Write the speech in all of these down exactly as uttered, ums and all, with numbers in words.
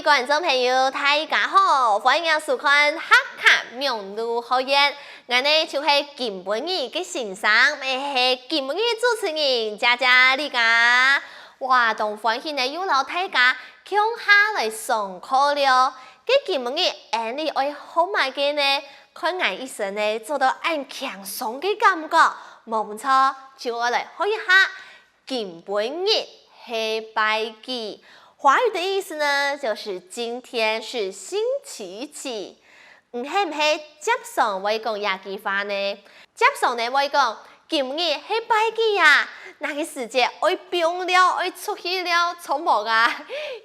觀眾朋友，大家好，歡迎收看客家網路學院。𠊎呢就係今晡日个先生，也係今晡日个主持人佳佳麗佳。哇，當歡喜呢，又摎大家共下來上課了。該今晡日𠊎俚愛學麼个呢？看𠊎一身呢做到恁輕鬆个感覺，無毋著，就愛來學一下。 今晡日係拜幾？華語的意思呢，就是今天是星期幾。你係毋係輒常會講這句話呢？輒常呢會講，今日係拜幾啊？哪個時節愛放尞，愛出去尞，著無啊？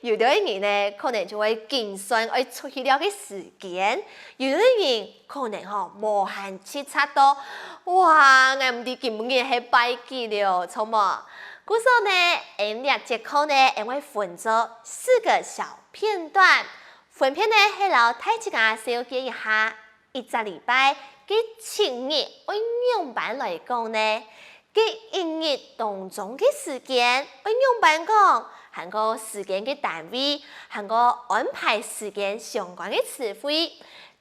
有兜人呢，可能就會緊算愛出去尞个時間；有兜人可能吼，無閒直掣到，哇，𠊎毋知今日係拜幾了，著無？故所呢，𠊎俚這節課呢，𠊎會分做四個小片段，分別呢係摎大自家紹介一下，一隻禮拜个七日愛仰般來講呢？該一日當中个時間愛仰般講？還過時間个單位，還過安排時間相關个詞彙。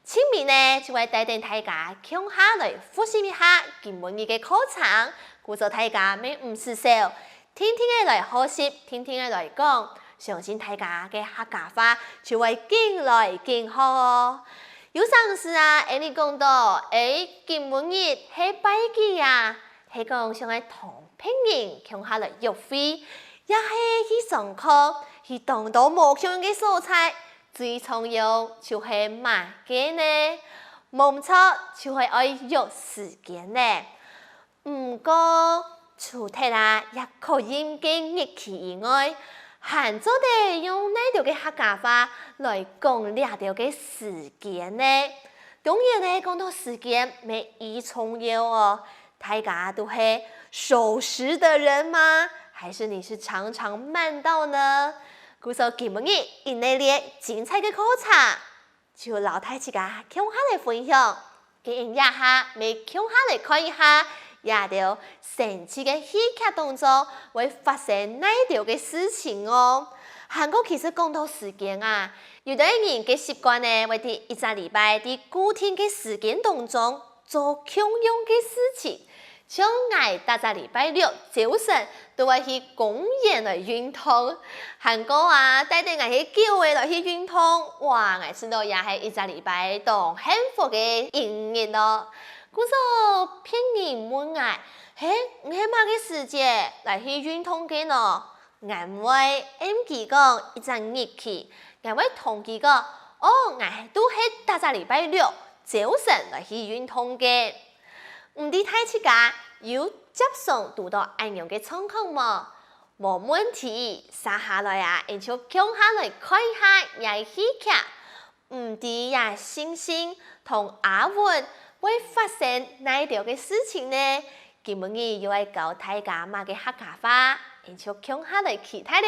盡尾呢，就會帶等大家共下來複習一下今晡日个課程，故所大家乜毋使愁，定定仔來學習，定定仔來講，相信大家个客家話就會緊來緊好哦。有成時啊，𠊎俚講到，欸，今晡日係拜幾啊？係講想愛同別人共下來約會，也係去上課，去當多無共樣个所在， 最重要就係麼个呢？無毋著，就係愛約時間呢。毋過，除忒啊這確認个日期以外，還做得用哪兜个客家話來講這兜个時間呢？當然呢，講到時間乜異重要哦。 大家都係守時的人嗎？還是你是常常慢到呢？故所今晡日𠊎俚這精彩个課程，就摎大自家共下來分享。該𠊎俚這下乜共下來看一下，這兜生趣个戲劇當中會發生哪兜个事情哦。還過其實講到時間啊，有兜人个習慣呢，會在一隻禮拜在固定个時間當中 做共樣个事情，像𠊎逐隻禮拜六朝晨都會去公園來運動。還過啊，帶等𠊎个狗仔來去運動，哇，𠊎試著也係一隻禮拜當幸福个一日咯。故所別人問𠊎：「嘿，你係麼个時節來去運動个呢？」 𠊎毋會應佢講一隻日期，𠊎會同佢講：「哦，𠊎都係逐隻禮拜六朝晨來去運動个。」毋知大自家有輒常堵著恁樣个狀況無？無問題，續下來啊，𠊎就共下來看一下這戲劇。 毋知這星星同阿文會發生哪兜个事情呢？今晡日又愛教大家麼个客家話，𠊎就共下來期待了。